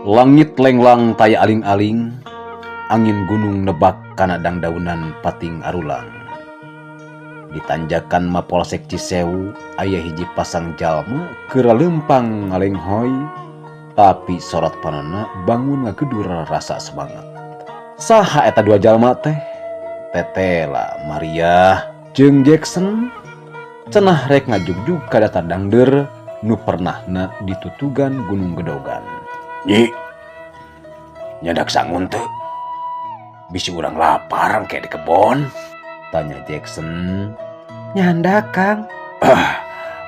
Langit lenglang taya aling-aling, angin gunung nebak kana dangdaunan pating arulang. Di tanjakan Mapolsek Cisewu aya hiji pasang jalma keur leumpang ngalenghoy, tapi sorot panonna bangun ngagedur rasa semangat. Saha eta dua jalma teh? Tetela Maria jeung Jackson cenah rek ngajugjug ka datar dangder nu pernahna ditutugan Gunung Gedogan. Nyi, nyandak sangun teu? Bisi urang lapar kayak di kebon? Tanya Jackson. Nyandak, Kang. Ah,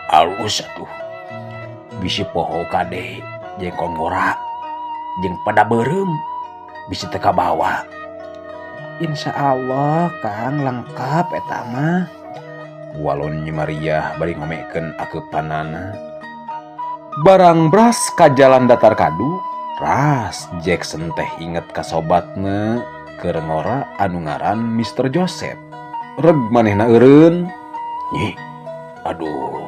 alus atuh. Bisi poho kade jengkol ngora jeung pada beureum bisi teu kabawa. Insya Allah, Kang, lengkap eta mah. Walon Nyi Maria bari ngomekeun akeupanana. Barang bras ka jalan datar kadu, ras Jackson teh inget ka sobatna keur ngora anu ngaran Mr. Joseph. Reg manehna eureun. Nyi, aduh,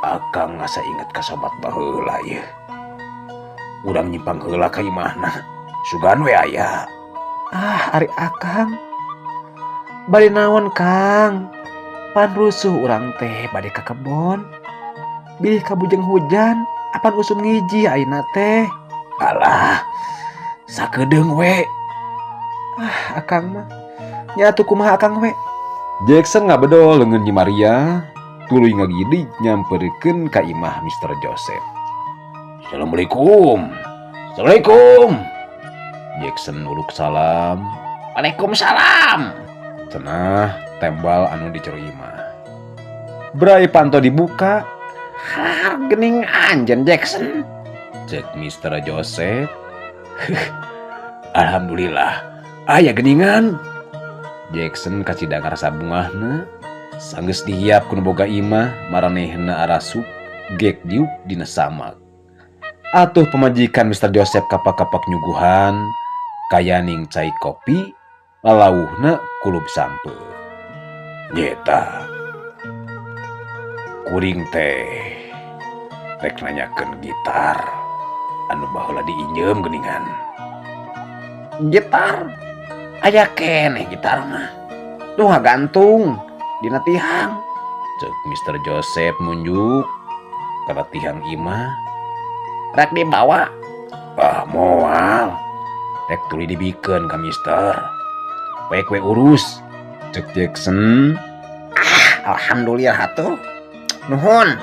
akang asa inget ka sobat baheula ieu. Urang nyimpang heula ka imahna. Sugan we aya. Ah, ari Akang. Bade naon, Kang? Pan rusuh urang teh bade ka kebon. Bilih kabujeng hujan, apan usum ngiji ayeuna teh. Alah, sakedeung we. Ah, Akang mah. Nya atuh kumaha Akang we? Jackson ngabedol leungeun Nyi Maria, tuluy ngagidig nyamperkeun ka imah Mr. Joseph. Assalamualaikum. Assalamualaikum. Jackson uluk salam. Waalaikumsalam. Cenah tembal anu di jero imah. Bray panto dibuka. Har gening anjeun, Jackson. Cek Mr. Joseph. Alhamdulillah. Aya geningan. Jackson kacida ngarasa bungahna. Sanggeus dihiap ku nu boga imah, maranehna arasup gek diuk dina samak. Atuh pamajikan Mr. Joseph kapak-kapak nyuguhan kayaning cai kopi, lalauhna kulub sampeu. Nyeta. Kuring teh rek nanyakeun gitar anu baheula diinjem geuningan. Gitar? Aya keneh gitar mah. Tuh gantung dina tihang. Cek Mr. Joseph nunjuk kana tihang imah. Rek dibawa? Ah, moal. Rek tuluy dibikeun ka Mister. Baik we urus. Cek Jackson. Ah, alhamdulillah atuh. Nuhun.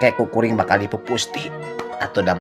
Kayak kukuring bakal dipupusti. Atau dam